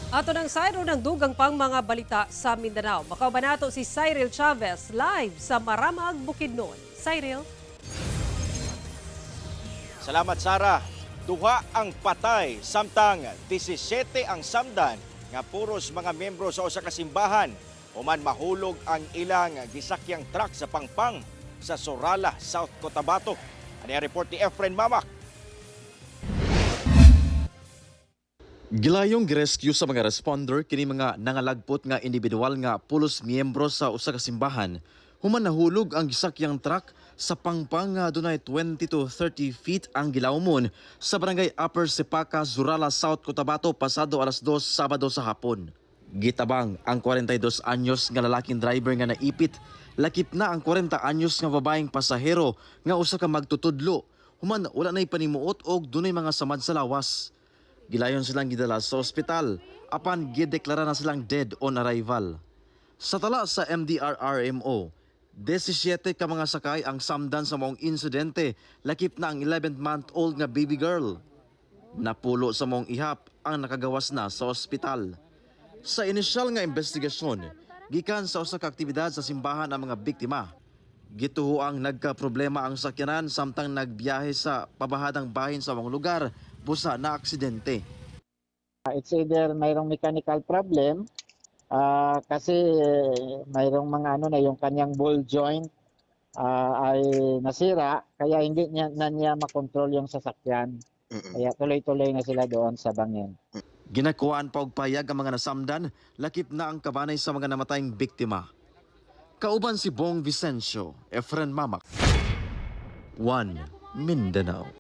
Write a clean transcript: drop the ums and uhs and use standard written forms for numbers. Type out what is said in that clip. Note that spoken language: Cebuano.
Ato ng sayro ng dugang pang mga balita sa Mindanao. Makauban nato si Cyril Chavez live sa Maramag, Bukidnon. Cyril? Salamat, Sara. Duha ang patay samtang 17 ang samdan nga puros mga miyembro sa usa ka simbahan human mahulog ang ilang gisakyang truck sa pangpang sa Surallah, South Cotabato. Ani ang report ni Efren Mamak. Gilayong girescue sa mga responder kini mga nangalagpot nga individual nga pulos miyembro sa usa ka simbahan human nahulog ang gisakyang truck sa pangpang nga dunay 20 to 30 feet ang gilawmon sa barangay Upper Sipaka, Surallah, South Cotabato pasado alas 2 Sabado sa hapon. Gitabang ang 42 anyos nga lalaking driver nga naipit, lakip na ang 40 anyos nga babaeng pasahero nga usa ka magtutudlo human wala na'y panimuot og dunay mga samad sa lawas. Gilayon silang gidala sa ospital apan gideklara na silang dead on arrival. Sa tala sa MDRRMO, 17 ka mga sakay ang samdan sa maong insidente, lakip na ang 11-month-old nga baby girl. Napulo sa maong ihap ang nakagawas na sa ospital. Sa inisyal nga investigasyon, gikan sa usa ka aktibidad sa simbahan ang mga biktima. Gituho ang nagka-problema ang sakyanan samtang nagbiyahe sa pabahadang bahin sa mga lugar busa na aksidente. It's either mayroong mechanical problem kasi mayroong mga ano na yung kanyang ball joint ay nasira, kaya hindi niya na niya makontrol yung sasakyan. Kaya tuloy-tuloy na sila doon sa bangin. Ginakuhaan pa og payag ang mga nasamdan, lakip na ang kabanay sa mga namatayng biktima. Kauban si Bong Vicencio, Efren Mamak. 1 Mindanao.